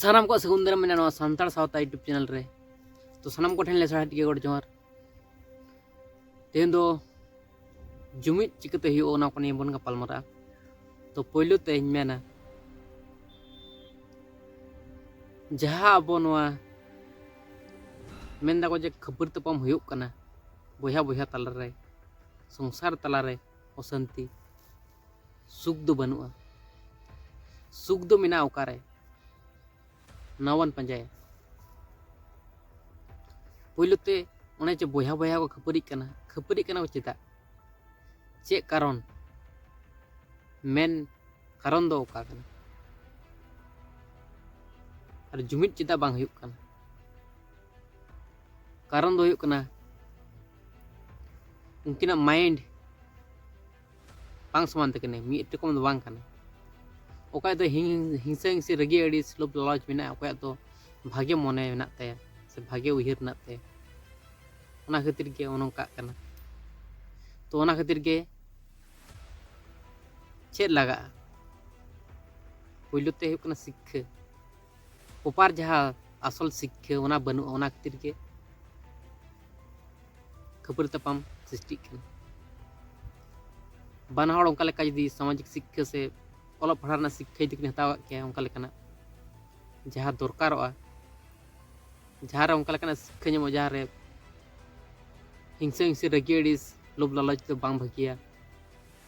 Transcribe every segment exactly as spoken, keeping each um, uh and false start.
ᱥᱟᱱᱟᱢ ᱠᱚᱣᱟᱜ ᱥᱟᱹᱜᱩᱱ ᱫᱟᱨᱟᱢ ᱢᱮᱱᱟᱜᱼᱟ ᱱᱚᱣᱟ ᱥᱟᱱᱛᱟᱲ ᱥᱟᱶᱛᱟ YouTube ᱪᱮᱱᱮᱞ ᱨᱮ᱾ ᱛᱚ ᱥᱟᱱᱟᱢ ᱠᱚᱴᱷᱮᱱ ᱞᱮ ᱥᱟᱨᱦᱟᱣ ᱜᱮ ᱜᱚᱰ ᱡᱚᱦᱟᱨ᱾ ᱛᱮᱦᱮᱧ ᱫᱚ ᱡᱩᱢᱤᱫ ᱪᱤᱠᱟᱹᱛᱮ ᱦᱩᱭᱩᱜᱼᱟ ᱚᱱᱟ ᱠᱚ ᱱᱤᱭᱮ ᱵᱚᱱ ᱜᱟᱯᱟᱞ ᱢᱟᱨᱟᱜᱼᱟ᱾ ᱛᱚ ᱯᱳᱭᱞᱳ ᱛᱮᱧ ᱢᱮᱱᱟ, ᱡᱟᱦᱟᱸ ᱟᱵᱚ ᱱᱚᱣᱟ ᱢᱮᱱ ᱫᱟᱠᱚ ᱡᱮ ᱠᱷᱟᱹᱯᱟᱹᱨᱤ ᱛᱟᱯᱟᱢ ᱦᱩᱭᱩᱜ ᱠᱟᱱᱟ ᱵᱚᱭᱦᱟ ᱵᱚᱭᱦᱟ ᱛᱟᱞᱟᱨᱮ, ᱥᱚᱝᱥᱟᱨ ᱛᱟᱞᱟᱨᱮ ᱚᱥᱟᱱᱛᱤ, ᱥᱩᱠ ᱫᱚ ᱵᱟᱹᱱᱩᱜᱼᱟ᱾ ᱥᱩᱠ ᱫᱚ ᱢᱮᱱᱟᱜᱼᱟ ᱚᱠᱟᱨᱮ? ᱱᱚᱣᱟ ᱵᱚᱱ ᱯᱟᱸᱡᱟᱭᱟ᱾ ᱯᱳᱭᱞᱳ ᱛᱮ ᱚᱱᱮ ᱡᱮ ᱵᱚᱭᱦᱟ ᱵᱚᱭᱦᱟ ᱠᱚ ᱠᱷᱟᱹᱯᱟᱹᱨᱤᱜ ᱠᱟᱱᱟ, ᱠᱷᱟᱹᱯᱟᱹᱨᱤᱜ ᱠᱟᱱᱟ ᱠᱚ ᱪᱮᱫᱟᱜ? ᱪᱮᱫ ᱠᱟᱨᱚᱱ? ᱢᱮᱱ ᱠᱟᱨᱚᱱ ᱫᱚ ᱚᱠᱟ ᱠᱟᱱᱟ? ᱟᱨ ᱡᱩᱢᱤᱫ ᱪᱮᱫᱟᱜ ᱵᱟᱝ ᱦᱩᱭᱩᱜ ᱠᱟᱱᱟ? ᱠᱟᱨᱚᱱ ᱫᱚ ᱦᱩᱭᱩᱜ ᱠᱟᱱᱟ ᱩᱱᱠᱤᱱᱟᱜ ᱢᱟᱭᱤᱱᱰ ᱵᱟᱝ ᱥᱚᱢᱟᱱ ᱛᱟᱹᱠᱤᱱᱟ, ᱢᱤᱫ ᱨᱚᱠᱚᱢ ᱫᱚ ᱵᱟᱝ ᱠᱟᱱᱟ᱾ ᱚᱠᱚᱭ ᱫᱚ ᱦᱤᱝ-, ᱦᱤᱝᱥᱟᱹ ᱦᱤᱝᱥᱤ ᱨᱟᱹᱜᱤ ᱟᱹᱲᱤᱥ ᱞᱳᱵᱷ ᱞᱟᱞᱚᱪ ᱢᱮᱱᱟᱜᱼᱟ, ᱚᱠᱚᱭᱟᱜ ᱫᱚ ᱵᱷᱟᱜᱮ ᱢᱚᱱᱮ ᱢᱮᱱᱟᱜ ᱛᱟᱭᱟ ᱥᱮ ᱵᱷᱟᱜᱮ ᱩᱭᱦᱟᱹᱨ ᱢᱮᱱᱟᱜ ᱛᱟᱭᱟ, ᱚᱱᱟ ᱠᱷᱟᱹᱛᱤᱨ ᱜᱮ ᱚᱱᱠᱟᱜ ᱠᱟᱱᱟ᱾ ᱛᱚ ᱚᱱᱟ ᱠᱷᱟᱹᱛᱤᱨ ᱜᱮ ᱪᱮᱫ ᱞᱟᱜᱟᱜᱼᱟ? ᱯᱳᱭᱞᱳ ᱛᱮ ᱦᱩᱭᱩᱜ ᱠᱟᱱᱟ ᱥᱤᱠᱠᱷᱟᱹ᱾ ᱯᱨᱚᱯᱟᱨ ᱡᱟᱦᱟᱸ ᱟᱥᱚᱞ ᱥᱤᱠᱠᱷᱟᱹ ᱚᱱᱟ ᱵᱟᱹᱱᱩᱜᱼᱟ, ᱚᱱᱟ ᱠᱷᱟᱹᱛᱤᱨ ᱜᱮ ᱠᱷᱟᱹᱯᱟᱹᱨᱤ ᱛᱟᱯᱟᱢ ᱥᱨᱤᱥᱴᱤᱜ ᱠᱟᱱᱟ᱾ ᱵᱟᱱᱟ ᱦᱚᱲ ᱚᱱᱠᱟ ᱞᱮᱠᱟ ᱡᱩᱫᱤ ᱥᱟᱢᱟᱡᱤᱠ ᱥᱤᱠᱠᱷᱟᱹ ᱥᱮ ᱚᱞᱚᱜ ᱯᱟᱲᱦᱟᱣ ᱨᱮᱱᱟᱜ ᱥᱤᱠᱠᱷᱟᱹ ᱡᱩᱫᱤ ᱠᱤᱱ ᱦᱟᱛᱟᱣ ᱠᱟᱜ ᱠᱮᱭᱟ ᱚᱱᱠᱟ ᱞᱮᱠᱟᱱᱟᱜ, ᱡᱟᱦᱟᱸ ᱫᱚᱨᱠᱟᱨᱚᱜᱼᱟ, ᱡᱟᱦᱟᱸ ᱨᱮ ᱚᱱᱠᱟ ᱞᱮᱠᱟᱱᱟᱜ ᱥᱤᱠᱠᱷᱟᱹ ᱧᱟᱢᱚᱜᱼᱟ, ᱡᱟᱦᱟᱸ ᱨᱮ ᱦᱤᱝᱥᱟᱹ ᱦᱤᱝᱥᱤ ᱨᱟᱹᱜᱤ ᱟᱹᱲᱤᱥ ᱞᱳᱵᱷ ᱞᱟᱞᱚᱪ ᱫᱚ ᱵᱟᱝ ᱵᱷᱟᱹᱜᱤᱭᱟ,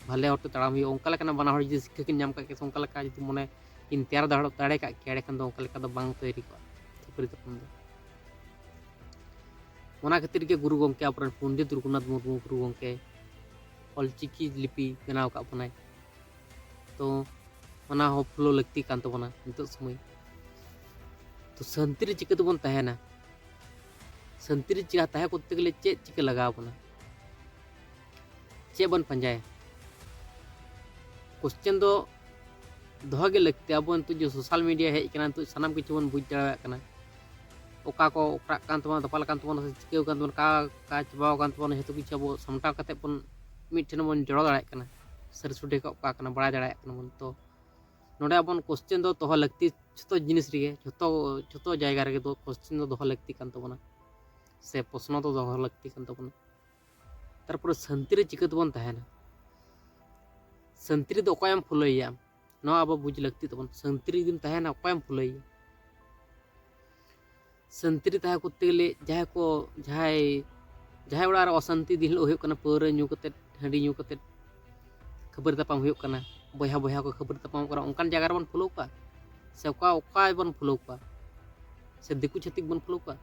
ᱵᱷᱟᱞᱮ ᱦᱚᱨ ᱛᱮ ᱛᱟᱲᱟᱢ ᱦᱩᱭᱩᱜᱼᱟ, ᱚᱱᱠᱟ ᱞᱮᱠᱟᱱᱟᱜ ᱵᱟᱱᱟ ᱦᱚᱲ ᱡᱩᱫᱤ ᱥᱤᱠᱠᱷᱟᱹ ᱠᱤᱱ ᱧᱟᱢ ᱠᱟᱜ ᱠᱮᱭᱟ ᱥᱮ ᱚᱱᱠᱟ ᱞᱮᱠᱟ ᱡᱩᱫᱤ ᱢᱚᱱᱮ ᱠᱤᱱ ᱛᱮᱭᱟᱨ ᱫᱟᱲᱮ, ᱫᱟᱲᱮ ᱠᱟᱜ ᱠᱮᱭᱟ, ᱮᱸᱰᱮᱠᱷᱟᱱ ᱫᱚ ᱚᱱᱠᱟ ᱞᱮᱠᱟ ᱫᱚ ᱵᱟᱝ ᱛᱳᱭᱨᱤ ᱠᱚᱜᱼᱟ ᱠᱷᱟᱹᱯᱟᱹᱨᱤ ᱛᱟᱯᱟᱢ ᱫᱚ᱾ ᱚᱱᱟ ᱠᱷᱟᱹᱛᱤᱨ ᱜᱮ ᱜᱩᱨᱩ ᱜᱚᱢᱠᱮ, ᱟᱵᱚᱨᱮᱱ ᱯᱚᱱᱰᱤᱛ ᱨᱚᱜᱷᱩᱱᱟᱛᱷ ᱢᱩᱨᱢᱩ ᱜᱩᱨᱩ ᱜᱚᱢᱠᱮ ᱚᱞᱪᱤᱠᱤ ᱞᱤᱯᱤ ᱵᱮᱱᱟᱣ ᱟᱠᱟᱫ ᱵᱚᱱᱟᱭ᱾ ᱛᱚ ᱚᱱᱟ ᱦᱚᱸ ᱯᱷᱚᱞᱳ ᱞᱟᱹᱠᱛᱤ ᱠᱟᱱ ᱛᱟᱵᱚᱱᱟ ᱱᱤᱛᱚᱜ ᱥᱚᱢᱚᱭ᱾ ᱛᱚ ᱥᱟᱱᱛᱤ ᱨᱮ ᱪᱤᱠᱟᱹ ᱛᱮᱵᱚᱱ ᱛᱟᱦᱮᱱᱟ? ᱥᱟᱱᱛᱤ ᱨᱮ ᱪᱤᱠᱟ ᱛᱟᱦᱮᱸ ᱠᱚᱨᱛᱮ ᱜᱮᱞᱮ ᱪᱮᱫ ᱪᱤᱠᱟᱹ ᱞᱟᱜᱟᱣ ᱵᱚᱱᱟ? ᱪᱮᱫ ᱵᱚᱱ ᱯᱟᱸᱡᱟᱭᱟ? ᱠᱚᱥᱪᱮᱱ ᱫᱚ ᱫᱚᱦᱚ ᱜᱮ ᱞᱟᱹᱠᱛᱤ᱾ ᱟᱵᱚ ᱱᱤᱛᱚᱜ ᱡᱮ ᱥᱳᱥᱟᱞ ᱢᱤᱰᱤᱭᱟ ᱦᱮᱡ ᱟᱠᱟᱱᱟ, ᱱᱤᱛᱚᱜ ᱥᱟᱱᱟᱢ ᱠᱤᱪᱷᱩ ᱵᱚᱱ ᱵᱩᱡᱽ ᱫᱟᱲᱮᱭᱟᱜ ᱠᱟᱱᱟ᱾ ᱚᱠᱟ ᱠᱚ ᱚᱠᱨᱟᱜ ᱠᱟᱱ ᱛᱟᱵᱚᱱᱟ, ᱫᱟᱯᱟᱞ ᱠᱟᱱ ᱛᱟᱵᱚᱱᱟ, ᱥᱮ ᱪᱤᱠᱟᱹᱣ ᱠᱟᱱ ᱛᱟᱵᱚᱱᱟ, ᱚᱠᱟ ᱚᱠᱟ ᱪᱟᱵᱟᱣ ᱠᱟᱱ ᱛᱟᱵᱚᱱᱟ, ᱡᱷᱚᱛᱚ ᱠᱤᱪᱷᱩ ᱟᱵᱚ ᱥᱟᱢᱴᱟᱣ ᱠᱟᱛᱮ ᱵᱚᱱ ᱢᱤᱫ ᱴᱷᱮᱱ ᱵᱚᱱ ᱡᱚᱲᱚ ᱫᱟᱲᱮᱭᱟᱜ ᱠᱟᱱᱟ᱾ ᱥᱟᱹᱨᱤ ᱥᱚᱴᱷᱤᱠ ᱚᱠᱟ ᱠᱟᱱᱟ ᱵᱟᱲᱟᱭ ᱫᱟᱲᱮᱭᱟᱜ ᱠᱟᱱᱟ ᱵᱚᱱ᱾ ᱛᱚ ᱱᱚᱰᱮ ᱟᱵᱚᱱ ᱠᱚᱥᱪᱮᱱ ᱫᱚ ᱫᱚᱦᱚ ᱞᱟᱹᱠᱛᱤ ᱡᱷᱚᱛᱚ ᱡᱤᱱᱤᱥ ᱨᱮᱜᱮ, ᱡᱷᱚᱛᱚ ᱡᱷᱚᱛᱚ ᱡᱟᱭᱜᱟ ᱨᱮᱜᱮ ᱫᱚ ᱠᱚᱥᱪᱮᱱ ᱫᱚ ᱫᱚᱦᱚ ᱞᱟᱹᱠᱛᱤ ᱠᱟᱱ ᱛᱟᱵᱚᱱᱟ, ᱥᱮ ᱯᱨᱚᱥᱱᱚ ᱫᱚ ᱫᱚᱦᱚ ᱞᱟᱹᱠᱛᱤ ᱠᱟᱱ ᱛᱟᱵᱚᱱᱟ᱾ ᱛᱟᱨᱯᱚᱨᱮ ᱥᱟᱱᱛᱤ ᱨᱮ ᱪᱤᱠᱟᱹ ᱛᱮᱵᱚᱱ ᱛᱟᱦᱮᱱᱟ? ᱥᱟᱱᱛᱤ ᱨᱮᱫᱚ ᱚᱠᱚᱭᱮᱢ ᱯᱷᱩᱞᱟᱹᱭᱮᱭᱟ? ᱱᱚᱣᱟ ᱟᱵᱚ ᱵᱩᱡᱽ ᱞᱟᱹᱠᱛᱤ ᱛᱟᱵᱚᱱ᱾ ᱥᱟᱱᱛᱤ ᱨᱮ ᱡᱩᱫᱤᱢ ᱛᱟᱦᱮᱱᱟ, ᱚᱠᱚᱭᱮᱢ ᱯᱷᱩᱞᱟᱹᱭᱮᱭᱟ? ᱥᱟᱱᱛᱤ ᱨᱮ ᱛᱟᱦᱮᱸ ᱠᱚᱨᱛᱮ ᱜᱮᱞᱮ ᱡᱟᱦᱟᱸᱭ ᱠᱚ, ᱡᱟᱦᱟᱸᱭ, ᱡᱟᱦᱟᱸᱭ ᱚᱲᱟᱜ ᱨᱮ ᱚᱥᱟᱱᱛᱤ ᱫᱤᱱ ᱦᱤᱞᱳᱜ ᱦᱩᱭᱩᱜ ᱠᱟᱱᱟ, ᱯᱟᱹᱣᱨᱟᱹ ᱧᱩ ᱠᱟᱛᱮᱫ, ᱦᱟᱺᱰᱤ ᱧᱩ ᱠᱟᱛᱮᱫ ᱠᱷᱟᱹᱯᱟᱹᱨᱤ ᱛᱟᱯᱟᱢ ᱦᱩᱭᱩᱜ ᱠᱟᱱᱟ, ᱵᱚᱭᱦᱟ ᱵᱚᱭᱦᱟ ᱠᱚ ᱠᱷᱟᱹᱯᱟᱹᱨᱤ ᱛᱟᱯᱟᱢᱚᱜ ᱠᱟᱱᱟ, ᱚᱱᱠᱟᱱ ᱡᱟᱭᱜᱟ ᱨᱮᱵᱚᱱ ᱯᱷᱩᱞᱟᱹᱣ ᱠᱚᱣᱟ? ᱥᱮ ᱚᱠᱟ, ᱚᱠᱟ ᱵᱚᱱ ᱯᱷᱩᱞᱟᱹᱣ ᱠᱚᱣᱟ? ᱥᱮ ᱫᱤᱠᱩ ᱪᱷᱟᱹᱛᱤᱠ ᱵᱚᱱ ᱯᱷᱩᱞᱟᱹᱣ ᱠᱚᱣᱟ?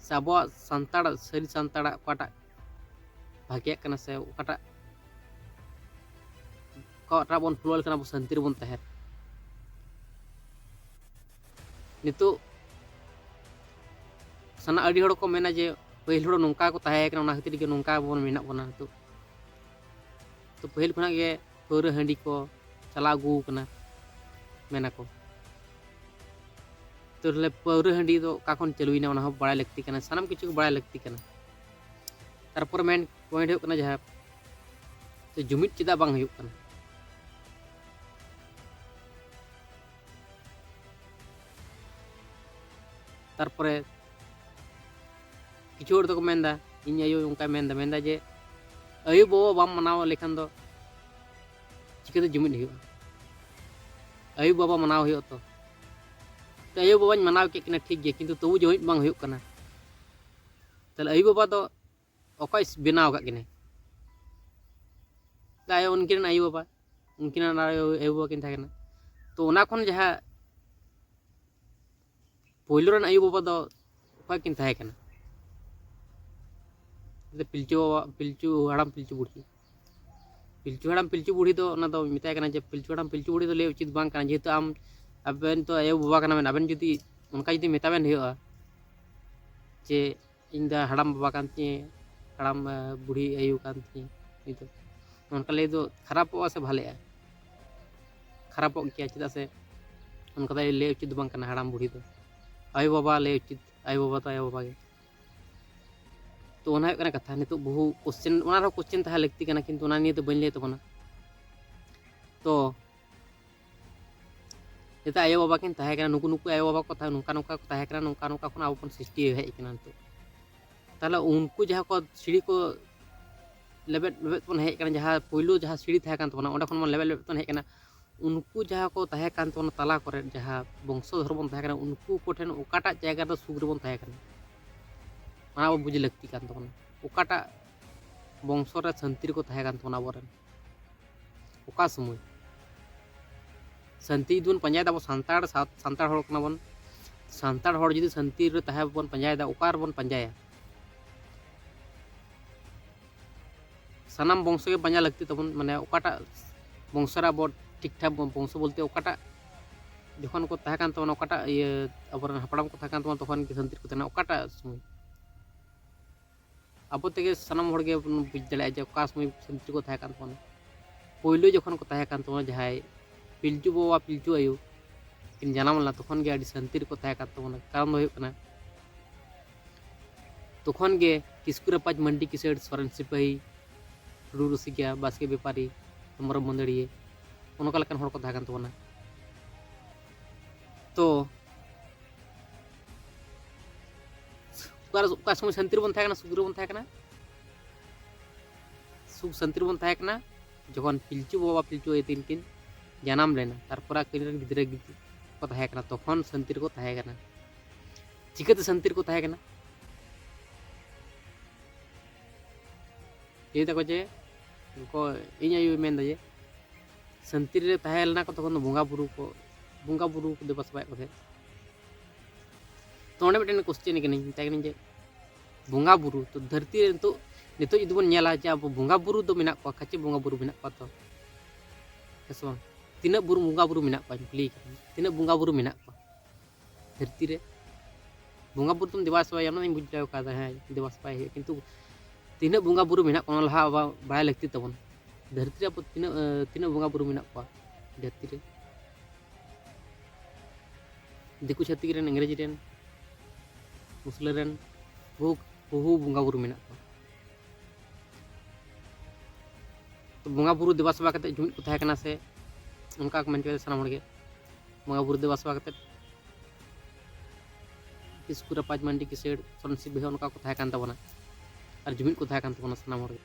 ᱥᱮ ᱟᱵᱚᱣᱟᱜ ᱥᱟᱱᱛᱟᱲ, ᱥᱟᱹᱨᱤ ᱥᱟᱱᱛᱟᱲᱟᱜ ᱚᱠᱟᱴᱟᱜ ᱵᱷᱟᱜᱮᱭᱟᱜ ᱠᱟᱱᱟ, ᱥᱮ ᱚᱠᱟᱴᱟᱜ, ᱚᱠᱟᱴᱟᱜ ᱵᱚᱱ ᱯᱷᱩᱞᱟᱹᱣ ᱞᱮᱠᱷᱟᱱ ᱟᱵᱚ ᱥᱟᱱᱛᱤ ᱨᱮᱵᱚᱱ ᱛᱟᱦᱮᱱ? ᱱᱤᱛᱚᱜ ᱥᱟᱱᱟ-, ᱟᱹᱰᱤ ᱦᱚᱲ ᱠᱚ ᱢᱮᱱᱟ ᱡᱮ ᱯᱟᱹᱦᱤᱞ ᱦᱚᱲ ᱱᱚᱝᱠᱟ ᱠᱚ ᱛᱟᱦᱮᱸ ᱠᱟᱱᱟ, ᱚᱱᱟ ᱠᱷᱟᱹᱛᱤᱨ ᱜᱮ ᱱᱚᱝᱠᱟ ᱵᱚᱱ ᱢᱮᱱᱟᱜ ᱵᱚᱱᱟ ᱱᱤᱛᱚᱜ᱾ ᱛᱚ ᱯᱟᱹᱦᱤᱞ ᱠᱷᱚᱱᱟᱜ ᱜᱮ ᱯᱟᱹᱣᱨᱟᱹ ᱦᱟᱺᱰᱤ ᱠᱚ ᱪᱟᱞᱟᱣ ᱟᱹᱜᱩ ᱠᱟᱱᱟ, ᱢᱮᱱᱟᱠᱚ᱾ ᱛᱚ ᱛᱟᱦᱞᱮ ᱯᱟᱹᱣᱨᱟᱹ ᱦᱟᱺᱰᱤ ᱫᱚ ᱚᱠᱟ ᱠᱷᱚᱱ ᱪᱟᱹᱞᱩᱭᱮᱱᱟ, ᱚᱱᱟ ᱦᱚᱸ ᱵᱟᱲᱟᱭ ᱞᱟᱹᱠᱛᱤ ᱠᱟᱱᱟ, ᱥᱟᱱᱟᱢ ᱠᱤᱪᱷᱩ ᱜᱮ ᱵᱟᱲᱟᱭ ᱞᱟᱹᱠᱛᱤ ᱠᱟᱱᱟ᱾ ᱛᱟᱨᱯᱚᱨᱮ ᱢᱮᱱ ᱯᱚᱭᱮᱱᱴ ᱦᱩᱭᱩᱜ ᱠᱟᱱᱟ ᱡᱟᱦᱟᱸ, ᱛᱚ ᱡᱩᱢᱤᱫ ᱪᱮᱫᱟᱜ ᱵᱟᱝ ᱦᱩᱭᱩᱜ ᱠᱟᱱᱟ? ᱛᱟᱨᱯᱚᱨᱮ ᱠᱤᱪᱷᱩ ᱦᱚᱲ ᱫᱚᱠᱚ ᱢᱮᱱᱫᱟ, ᱤᱧ ᱟᱭᱳ ᱚᱱᱠᱟᱭ ᱢᱮᱱᱫᱟ, ᱢᱮᱱᱫᱟ ᱡᱮ ᱟᱭᱳ ᱵᱟᱵᱟ ᱵᱟᱢ ᱢᱟᱱᱟᱣ ᱞᱮᱠᱷᱟᱱ ᱫᱚ ᱪᱤᱠᱟᱹᱛᱮ ᱡᱩᱢᱤᱫ ᱦᱩᱭᱩᱜᱼᱟ? ᱟᱭᱳ ᱵᱟᱵᱟ ᱢᱟᱱᱟᱣ ᱦᱩᱭᱩᱜᱼᱟ ᱛᱚ᱾ ᱛᱚ ᱟᱭᱳ ᱵᱟᱵᱟᱧ ᱢᱟᱱᱟᱣ ᱠᱮᱫ ᱠᱤᱱᱟ, ᱴᱷᱤᱠ ᱜᱮᱭᱟ, ᱠᱤᱱᱛᱩ ᱛᱚᱵᱩ ᱡᱩᱢᱤᱫ ᱵᱟᱝ ᱦᱩᱭᱩᱜ ᱠᱟᱱᱟ᱾ ᱛᱟᱦᱞᱮ ᱟᱭᱳ ᱵᱟᱵᱟ ᱫᱚ ᱚᱠᱚᱭ ᱵᱮᱱᱟᱣ ᱟᱠᱟᱫ ᱠᱤᱱᱟᱹ? ᱛᱟᱭ ᱩᱱᱠᱤᱱ ᱨᱮᱱ ᱟᱭᱳ ᱵᱟᱵᱟ, ᱩᱱᱠᱤᱱ ᱨᱮᱱ ᱟᱭᱳ, ᱟᱭᱳ ᱵᱟᱵᱟ ᱠᱤᱱ ᱛᱟᱦᱮᱸ ᱠᱟᱱᱟ᱾ ᱛᱚ ᱚᱱᱟ ᱠᱷᱚᱱ ᱡᱟᱦᱟᱸ ᱯᱳᱭᱞᱳ ᱨᱮᱱ ᱟᱭᱳ ᱵᱟᱵᱟ ᱫᱚ ᱚᱠᱚᱭ ᱠᱤᱱ ᱛᱟᱦᱮᱸ ᱠᱟᱱᱟ? ᱯᱤᱞᱪᱩ ᱵᱟᱵᱟ, ᱯᱤᱞᱪᱩ ᱦᱟᱲᱟᱢ, ᱯᱤᱞᱪᱩ ᱵᱩᱲᱦᱤ᱾ ᱯᱤᱞᱪᱩ ᱦᱟᱲᱟᱢ, ᱯᱤᱞᱪᱩ ᱵᱩᱲᱦᱤ ᱫᱚ ᱚᱱᱟ ᱫᱚ ᱢᱮᱛᱟᱭ ᱠᱟᱱᱟ ᱡᱮ ᱯᱤᱞᱪᱩ ᱦᱟᱲᱟᱢ, ᱯᱤᱞᱪᱩ ᱵᱩᱲᱦᱤ ᱫᱚ ᱞᱟᱹᱭ ᱩᱪᱤᱛ ᱵᱟᱝ ᱠᱟᱱᱟ, ᱡᱮᱦᱮᱛᱩ ᱟᱢ, ᱟᱵᱮᱱ ᱛᱚ ᱟᱭᱳ ᱵᱟᱵᱟ ᱠᱟᱱᱟ ᱵᱮᱱ, ᱟᱵᱮᱱ ᱡᱩᱫᱤ ᱚᱱᱠᱟ ᱡᱩᱫᱤ ᱢᱮᱛᱟ ᱵᱮᱱ ᱦᱩᱭᱩᱜᱼᱟ ᱡᱮ ᱤᱧ ᱫᱚ ᱦᱟᱲᱟᱢ ᱵᱟᱵᱟ ᱠᱟᱱ ᱛᱤᱧᱟᱹ, ᱦᱟᱲᱟᱢ, ᱟᱸ, ᱵᱩᱲᱦᱤ ᱟᱭᱳ ᱠᱟᱱ ᱛᱤᱧᱟᱹ, ᱱᱤᱛᱚᱜ ᱚᱱᱠᱟ ᱞᱟᱹᱭ ᱫᱚ ᱠᱷᱟᱨᱟᱯᱚᱜᱼᱟ ᱥᱮ ᱵᱷᱟᱞᱮᱜᱼᱟ? ᱠᱷᱟᱨᱟᱯᱚᱜ ᱜᱮᱭᱟ, ᱪᱮᱫᱟᱜ ᱥᱮ ᱚᱱᱠᱟ ᱫᱚ ᱞᱟᱹᱭ ᱩᱪᱤᱛ ᱫᱚ ᱵᱟᱝ ᱠᱟᱱᱟ ᱦᱟᱲᱟᱢ ᱵᱩᱲᱦᱤ ᱫᱚ᱾ ᱟᱭᱳ ᱵᱟᱵᱟ ᱞᱟᱹᱭ ᱩᱪᱤᱛ, ᱟᱭᱳ ᱵᱟᱵᱟ ᱫᱚ ᱟᱭᱳ ᱵᱟᱵᱟ ᱜᱮ᱾ ᱛᱚ ᱚᱱᱟ ᱦᱩᱭᱩᱜ ᱠᱟᱱᱟ ᱠᱟᱛᱷᱟ᱾ ᱱᱤᱛᱚᱜ ᱵᱚᱦᱩ ᱠᱚᱥᱪᱮᱱ, ᱚᱱᱟ ᱨᱮᱦᱚᱸ ᱠᱚᱥᱪᱮᱱ ᱛᱟᱦᱮᱸ ᱞᱟᱹᱠᱛᱤ ᱠᱟᱱᱟ, ᱠᱤᱱᱛᱩ ᱚᱱᱟ ᱱᱤᱭᱮ ᱫᱚ ᱵᱟᱹᱧ ᱞᱟᱹᱭ ᱛᱟᱵᱚᱱᱟ᱾ ᱛᱚ ᱡᱟᱛᱮ ᱟᱭᱳᱼᱵᱟᱵᱟ ᱠᱤᱱ ᱛᱟᱦᱮᱸ ᱠᱟᱱᱟ, ᱱᱩᱠᱩ ᱱᱩᱠᱩ ᱟᱭᱳᱼᱵᱟᱵᱟ ᱠᱚ ᱛᱟᱦᱮᱸ, ᱱᱚᱝᱠᱟ ᱱᱚᱝᱠᱟ ᱠᱚ ᱛᱟᱦᱮᱸ ᱠᱟᱱᱟ, ᱱᱚᱝᱠᱟ ᱱᱚᱝᱠᱟ ᱠᱷᱚᱱ ᱟᱵᱚ ᱵᱚᱱ ᱥᱨᱤᱥᱴᱤ ᱦᱮᱡ ᱟᱠᱟᱱᱟ ᱱᱤᱛᱚᱜ᱾ ᱛᱟᱦᱚᱞᱮ ᱩᱱᱠᱩ ᱡᱟᱦᱟᱸ ᱠᱚ ᱥᱤᱲᱤ ᱠᱚ ᱞᱮᱵᱮᱫ ᱞᱮᱵᱮᱫ ᱵᱚᱱ ᱦᱮᱡ ᱟᱠᱟᱱᱟ, ᱡᱟᱦᱟᱸ ᱯᱳᱭᱞᱳ ᱡᱟᱦᱟᱸ ᱥᱤᱲᱤ ᱛᱟᱦᱮᱸ ᱠᱟᱱ ᱛᱟᱵᱚᱱᱟ, ᱚᱸᱰᱮ ᱠᱷᱚᱱ ᱵᱚᱱ ᱞᱮᱵᱮᱫ ᱞᱮᱵᱮᱫ ᱵᱚᱱ ᱦᱮᱡ ᱟᱠᱟᱱᱟ, ᱩᱱᱠᱩ ᱡᱟᱦᱟᱸ ᱠᱚ ᱛᱟᱦᱮᱸ ᱠᱟᱱ ᱛᱟᱵᱚᱱᱟ ᱛᱟᱞᱟ ᱠᱚᱨᱮ, ᱡᱟᱦᱟᱸ ᱵᱚᱝᱥᱚ ᱫᱷᱚᱨ ᱵᱚᱱ ᱛᱟᱦᱮᱸ ᱠᱟᱱᱟ, ᱩᱱᱠᱩ ᱠᱚᱴᱷᱮᱱ ᱚᱠᱟᱴᱟᱜ ᱡᱟᱭᱜᱟ ᱨᱮ ᱥᱩᱠ ᱨᱮᱵᱚᱱ ᱛᱟᱦᱮᱸ ᱠᱟᱱᱟ? ᱚᱱᱟ ᱟᱵᱚ ᱵᱩᱡᱽ ᱞᱟᱹᱠᱛᱤ ᱠᱟᱱ ᱛᱟᱵᱚᱱᱟ᱾ ᱚᱠᱟᱴᱟᱜ ᱵᱚᱝᱥᱚ ᱨᱮ ᱥᱟᱱᱛᱤ ᱨᱮᱠᱚ ᱛᱟᱦᱮᱸ ᱠᱟᱱ ᱛᱟᱵᱚᱱᱟ ᱟᱵᱚᱨᱮᱱ? ᱚᱠᱟ ᱥᱚᱢᱚᱭ ᱥᱟᱱᱛᱤ ᱡᱩᱫᱤ ᱵᱚᱱ ᱯᱟᱸᱡᱟᱭᱮᱫᱟ, ᱟᱵᱚ ᱥᱟᱱᱛᱟᱲ ᱥᱟᱶ-, ᱥᱟᱱᱛᱟᱲ ᱦᱚᱲ ᱠᱟᱱᱟ ᱵᱚᱱ, ᱥᱟᱱᱛᱟᱲ ᱦᱚᱲ ᱡᱩᱫᱤ ᱥᱟᱱᱛᱤ ᱨᱮ ᱛᱟᱦᱮᱸ ᱵᱚᱱ ᱯᱟᱸᱡᱟᱭᱮᱫᱟ, ᱚᱠᱟ ᱨᱮᱵᱚᱱ ᱯᱟᱸᱡᱟᱭᱟ? ᱥᱟᱱᱟᱢ ᱵᱚᱝᱥᱚ ᱜᱮ ᱯᱟᱸᱡᱟ ᱞᱟᱹᱠᱛᱤ ᱛᱟᱵᱚᱱ, ᱢᱟᱱᱮ ᱚᱠᱟᱴᱟᱜ ᱵᱚᱝᱥᱚ ᱨᱮ ᱟᱵᱚ ᱴᱷᱤᱠ ᱴᱷᱟᱠ ᱵᱚᱱ, ᱵᱚᱝᱥᱚ ᱵᱚᱞᱛᱮ ᱚᱠᱟᱴᱟᱜ ᱡᱚᱠᱷᱚᱱ ᱠᱚ ᱛᱟᱦᱮᱸ ᱠᱟᱱ ᱛᱟᱵᱚᱱᱟ, ᱚᱠᱟᱴᱟᱜ ᱤᱭᱟᱹ ᱟᱵᱚᱨᱮᱱ ᱦᱟᱯᱲᱟᱢ ᱠᱚ ᱛᱟᱦᱮᱸ ᱠᱟᱱ ᱛᱟᱵᱚᱱᱟ, ᱛᱚᱠᱷᱚᱱ ᱜᱮ ᱥᱟᱱᱛᱤ ᱨᱮᱠᱚ ᱛᱟᱦᱮᱱᱟ, ᱚᱠᱟᱴᱟᱜ ᱥᱚᱢᱚᱭ? ᱟᱵᱚ ᱛᱮᱜᱮ ᱥᱟᱱᱟᱢ ᱦᱚᱲ ᱜᱮ ᱵᱚᱱ ᱵᱩᱡᱽ ᱫᱟᱲᱮᱭᱟᱜᱼᱟ ᱡᱮ ᱚᱠᱟ ᱥᱚᱢᱚᱭ ᱥᱟᱱᱛᱤ ᱨᱮᱠᱚ ᱛᱟᱦᱮᱸ ᱠᱟᱱ ᱛᱟᱵᱚᱱᱟ᱾ ᱯᱳᱭᱞᱳ ᱡᱚᱠᱷᱚᱱ ᱠᱚ ᱛᱟᱦᱮᱸ ᱠᱟᱱ ᱛᱟᱵᱚᱱᱟ ᱡᱟᱦᱟᱸᱭ ᱯᱤᱞᱪᱩ ᱵᱟᱵᱟ ᱯᱤᱞᱪᱩ ᱟᱭᱳ ᱠᱤᱱ ᱡᱟᱱᱟᱢ ᱞᱮᱱᱟ, ᱛᱚᱠᱷᱚᱱ ᱜᱮ ᱟᱹᱰᱤ ᱥᱟᱱᱛᱤ ᱨᱮᱠᱚ ᱛᱟᱦᱮᱸ ᱠᱟᱱ ᱛᱟᱵᱚᱱᱟ᱾ ᱠᱟᱨᱚᱱ ᱫᱚ ᱦᱩᱭᱩᱜ ᱠᱟᱱᱟ, ᱛᱚᱠᱷᱚᱱ ᱜᱮ ᱠᱤᱥᱠᱩ ᱨᱟᱯᱟᱡᱽ, ᱢᱟᱱᱰᱤ ᱠᱤᱥᱟᱹᱬ, ᱥᱚᱨᱮᱱ ᱥᱤᱯᱟᱹᱦᱤ, ᱴᱩᱰᱩ ᱨᱩᱥᱤᱠᱟ, ᱵᱟᱥᱠᱮ ᱵᱮᱯᱟᱨᱤ, ᱦᱮᱢᱵᱨᱚᱢ ᱢᱟᱹᱫᱟᱹᱲᱤᱭᱟᱹ, ᱚᱱᱠᱟ ᱞᱮᱠᱟᱱ ᱦᱚᱲ ᱠᱚ ᱛᱟᱦᱮᱸ ᱠᱟᱱ ᱛᱟᱵᱚᱱᱟ᱾ ᱛᱚ ᱚᱠᱟ, ᱚᱠᱟ ᱥᱚᱢᱚᱭ ᱥᱟᱱᱛᱤ ᱨᱮᱵᱚᱱ ᱛᱟᱦᱮᱸ ᱠᱟᱱᱟ, ᱥᱩᱠ ᱨᱮᱵᱚᱱ ᱛᱟᱦᱮᱸ ᱠᱟᱱᱟ? ᱥᱩᱠ ᱥᱟᱱᱛᱤ ᱨᱮᱵᱚᱱ ᱛᱟᱦᱮᱸ ᱠᱟᱱᱟ ᱡᱚᱠᱷᱚᱱ ᱯᱤᱞᱪᱩ ᱵᱟᱵᱟ ᱯᱤᱞᱪᱩ ᱟᱭᱳ ᱛᱤᱠᱤᱱ ᱠᱤᱱ ᱡᱟᱱᱟᱢ ᱞᱮᱱᱟ, ᱛᱟᱨᱯᱚᱨᱮ ᱟᱹᱠᱤᱱ ᱨᱮᱱ ᱜᱤᱫᱽᱨᱟᱹ ᱜᱤᱫᱽᱨᱟᱹ ᱠᱚ ᱛᱟᱦᱮᱸ ᱠᱟᱱᱟ, ᱛᱚᱠᱷᱚᱱ ᱥᱟᱱᱛᱤ ᱨᱮᱠᱚ ᱛᱟᱦᱮᱸ ᱠᱟᱱᱟ᱾ ᱪᱤᱠᱟᱹᱛᱮ ᱥᱟᱱᱛᱤ ᱨᱮᱠᱚ ᱛᱟᱦᱮᱸ ᱠᱟᱱᱟ? ᱞᱟᱹᱭ ᱫᱟᱠᱚ ᱡᱮ ᱠᱚ, ᱤᱧ ᱟᱭᱳᱭ ᱢᱮᱱᱫᱟ ᱡᱮ ᱥᱟᱱᱛᱤ ᱨᱮ ᱛᱟᱦᱮᱸ ᱞᱮᱱᱟ ᱠᱚ, ᱛᱚᱠᱷᱚᱱ ᱫᱚ ᱵᱚᱸᱜᱟ ᱵᱩᱨᱩ ᱠᱚ, ᱵᱚᱸᱜᱟ ᱵᱩᱨᱩ ᱠᱚ ᱫᱮᱵᱟ ᱥᱮᱵᱟᱭᱮᱫ ᱠᱚ ᱛᱟᱦᱮᱸᱫ᱾ ᱛᱚ ᱚᱸᱰᱮ ᱢᱤᱫᱴᱮᱱ ᱠᱚᱥᱪᱮᱱ ᱠᱟᱹᱱᱟᱹᱧ, ᱢᱮᱛᱟᱭ ᱠᱟᱹᱱᱟᱹᱧ ᱡᱮ ᱵᱚᱸᱜᱟ ᱵᱩᱨᱩ ᱛᱚ ᱫᱷᱟᱹᱨᱛᱤ ᱨᱮ ᱱᱤᱛᱚᱜ, ᱱᱤᱛᱚᱜ ᱡᱩᱫᱤ ᱵᱚᱱ ᱧᱮᱞᱟ ᱡᱮ ᱟᱵᱚ ᱵᱚᱸᱜᱟ ᱵᱩᱨᱩ ᱫᱚ ᱢᱮᱱᱟᱜ ᱠᱚᱣᱟ, ᱠᱷᱟᱪᱮ ᱵᱚᱸᱜᱟ ᱵᱩᱨᱩ ᱢᱮᱱᱟᱜ ᱠᱚᱣᱟ ᱛᱚ, ᱦᱮᱸ ᱥᱮ ᱵᱟᱝ? ᱛᱤᱱᱟᱹᱜ ᱵᱩᱨᱩ ᱵᱚᱸᱜᱟ ᱵᱩᱨᱩ ᱢᱮᱱᱟᱜ ᱠᱚᱣᱟ? ᱤᱧ ᱠᱩᱞᱤᱭᱮ ᱠᱟᱱᱟ, ᱛᱤᱱᱟᱹᱜ ᱵᱚᱸᱜᱟ ᱵᱩᱨᱩ ᱢᱮᱱᱟᱜ ᱠᱚᱣᱟ ᱫᱷᱟᱹᱨᱛᱤ ᱨᱮ? ᱵᱚᱸᱜᱟ ᱵᱩᱨᱩ ᱫᱚᱢ ᱫᱮᱵᱟ ᱥᱮᱵᱟᱭᱟ, ᱚᱱᱟ ᱫᱚᱧ ᱵᱩᱡᱽ ᱫᱟᱲᱮ ᱠᱟᱫᱟ, ᱦᱮᱸ, ᱫᱮᱵᱟ ᱥᱮᱵᱟᱭ ᱦᱩᱭᱩᱜᱼᱟ, ᱠᱤᱱᱛᱩ ᱛᱤᱱᱟᱹᱜ ᱵᱚᱸᱜᱟ ᱵᱩᱨᱩ ᱢᱮᱱᱟᱜ ᱠᱚᱣᱟ, ᱚᱱᱟ ᱞᱟᱦᱟ ᱟᱵᱚ ᱵᱟᱲᱟᱭ ᱞᱟᱹᱠᱛᱤ ᱛᱟᱵᱚᱱ᱾ ᱫᱷᱟᱹᱨᱛᱤ ᱨᱮ ᱟᱵᱚ ᱛᱤᱱᱟᱹᱜ, ᱛᱤᱱᱟᱹᱜ ᱵᱚᱸᱜᱟ ᱵᱩᱨᱩ ᱢᱮᱱᱟᱜ ᱠᱚᱣᱟ ᱫᱷᱟᱹᱨᱛᱤ ᱨᱮ? ᱫᱤᱠᱩ ᱪᱷᱟᱹᱛᱤᱠ ᱨᱮᱱ, ᱤᱝᱨᱮᱡᱽ ᱨᱮᱱ, ᱢᱩᱥᱞᱟᱹ ᱨᱮᱱ, ᱵᱚᱦᱩ, ᱵᱚᱦᱩ ᱵᱚᱸᱜᱟ ᱵᱩᱨᱩ ᱢᱮᱱᱟᱜ ᱠᱚᱣᱟ᱾ ᱛᱚ ᱵᱚᱸᱜᱟ ᱵᱩᱨᱩ ᱫᱮᱵᱟ ᱥᱮᱵᱟ ᱠᱟᱛᱮ ᱡᱩᱢᱤᱫ ᱠᱚ ᱛᱟᱦᱮᱸ ᱠᱟᱱᱟ ᱥᱮ, ᱚᱱᱠᱟ ᱠᱚ ᱢᱮᱱ ᱦᱚᱪᱚᱭᱮᱫᱟ ᱥᱟᱱᱟᱢ ᱦᱚᱲ ᱜᱮ᱾ ᱵᱚᱸᱜᱟ ᱵᱩᱨᱩ ᱫᱮᱵᱟ ᱥᱮᱵᱟ ᱠᱟᱛᱮᱫ ᱠᱤᱥᱠᱩ ᱨᱟᱯᱟᱡᱽ ᱢᱟᱱᱰᱤ ᱠᱤᱥᱟᱹᱲ ᱥᱚᱨᱮᱱ ᱥᱤᱵᱤ ᱦᱚᱸ ᱚᱱᱠᱟ ᱠᱚ ᱛᱟᱦᱮᱸ ᱠᱟᱱ ᱛᱟᱵᱚᱱᱟ ᱟᱨ ᱡᱩᱢᱤᱫ ᱠᱚ ᱛᱟᱦᱮᱸ ᱠᱟᱱ ᱛᱟᱵᱚᱱᱟ ᱥᱟᱱᱟᱢ ᱦᱚᱲ ᱜᱮ᱾